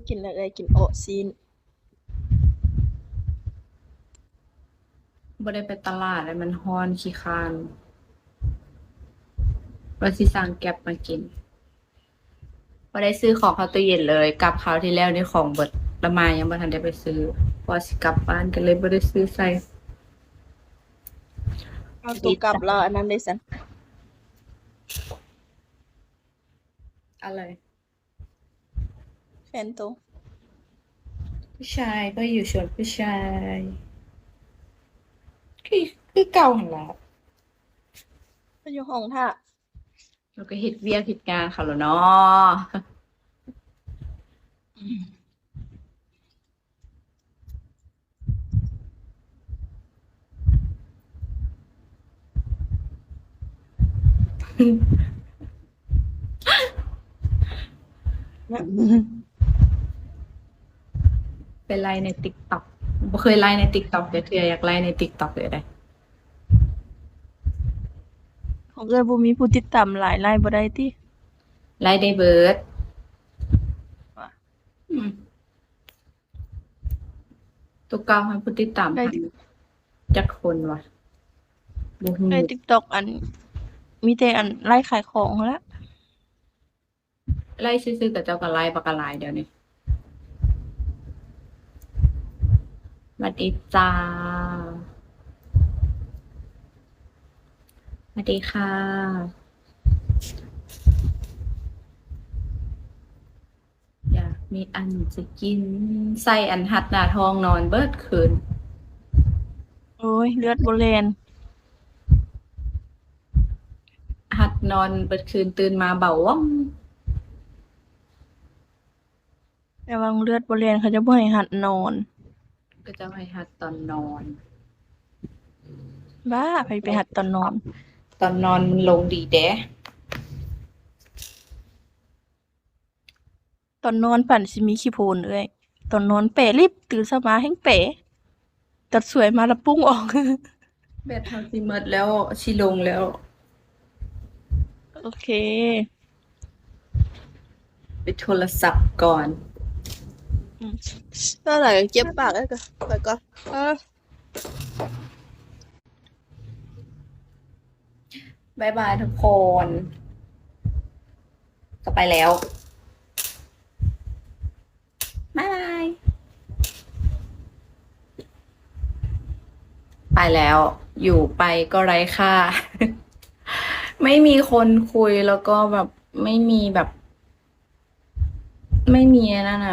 ກິນແລ້ວເອື້ອຍກິນເອາະຊີ້ນ. ບໍ່ໄດ້ໄປຕະຫຼາດແລ້ວ ມັນຮ້ອນ ຂີ້ຄ້ານ. ວ່າຊິສັ່ງແກັບມາກິນ. ບໍ່ໄດ້ຊື້ຂອງເຂົ້າຕູ້ເຢັນເລີຍ, ກັບຄາວທີ່ແລ້ວນີ້ຂອງເບິດ ລະມາຍັງບໍ່ທັນໄດ້ໄປຊື້ ເພາະວ່າຊິກັບບ້ານ ກໍເລີຍບໍ່ໄດ້ຊື້ໃສ່ ເອົາໂຕກັບແລ້ວອັນນັ້ນເດ້ຊັ້ນ ອະໄລ ແຟນໂຕ ຜູ້ຊາຍກໍຢູ່ສວນຜູ້ຊາຍ ຄື ຄືເກົ່າຫັ້ນລະ ເພິ່ນຢູ່ຫ້ອງຖ້າ. ແລ້ວກໍເຮັດວຽກເຮັດງານເຂົາແລ້ວເນາະ. ໄປໄລໃນຕິກຕັອກ ບໍ່ເຄີຍໄລໃນຕິກຕັອກຈັກເທື່ອ ຢາກໄລໃນຕິກຕັອກເລີຍເດ້. ຂອງເອື້ອຍບໍ່ມີຜູ້ຕິດຕາມຫຼາຍ ໄລບໍ່ໄດ້ຕິ? ໄລໄດ້ເບີດ. ອືມ ໂຕເກົ່າຫັ້ນຜູ້ຕິດຕາມ ໄດ້ ຈັກຄົນວະ ບໍ່ຮູ້. ໃນຕິກຕັອກ ອັນ ມີແຕ່ອັນໄລຂາຍຂອງຫັ້ນລະ. ໄລຊື່ໆ ເຂົາເຈົ້າກໍໄລບັກຫຼາຍດຽວນີ້. ຫວັດດີຈ້າ ຫວັດດີຄ່ະ. ຢາກມີອັນຈະກິນ ໃສ່ອັນຮັດໜ້າທ້ອງນອນເບິດຄືນ. ໂອ້ຍ ເລືອດບໍ່ແລ່ນ. ຮັດນອນເບິດຄືນ ຕື່ນມາເບົາຫວ່ອງ. ລະວັງເລືອດບໍ່ແລ່ນ ເຂົາເຈົ້າບໍ່ໃຫ້ຮັດນອນ. ເຂົາເຈົ້າໃຫ້ຮັດຕອນນອນ. ບ້າ ໃຜໄປຮັດຕອນນອນ? ຕອນນອນມັນລົງດີເດ. ຕອນນອນປານຊິມີຂີ້ໂພນເອື້ອຍ. ຕອນນອນແປລິບ ຕື່ນເຊົ້າມາແຮ່ງແປ. ຕັດສວຍມາລະປຸ້ງອອກ. ແບັດເຮົາຊິໝົດແລ້ວ ຊິລົງແລ້ວ. ໂອເຄ ໄປໂທລະສັບກ່ອນ. ອືມ ເທົ່າໃດເຈັບປາກ ແລ້ວກໍ ຂ້ອຍກໍ ເອີ. ບາຍບາຍທຸກຄົນ ກໍໄປແລ້ວ ບາຍບາຍ ໄປແລ້ວ ຢູ່ໄປກໍໄຮ້ຄ່າ ໄມ່ມີຄົນຄຸຍ ແລ້ວກໍແບບ ໄມ່ມີແບບ ໄມ່ມີອັນນັ້ນນະ.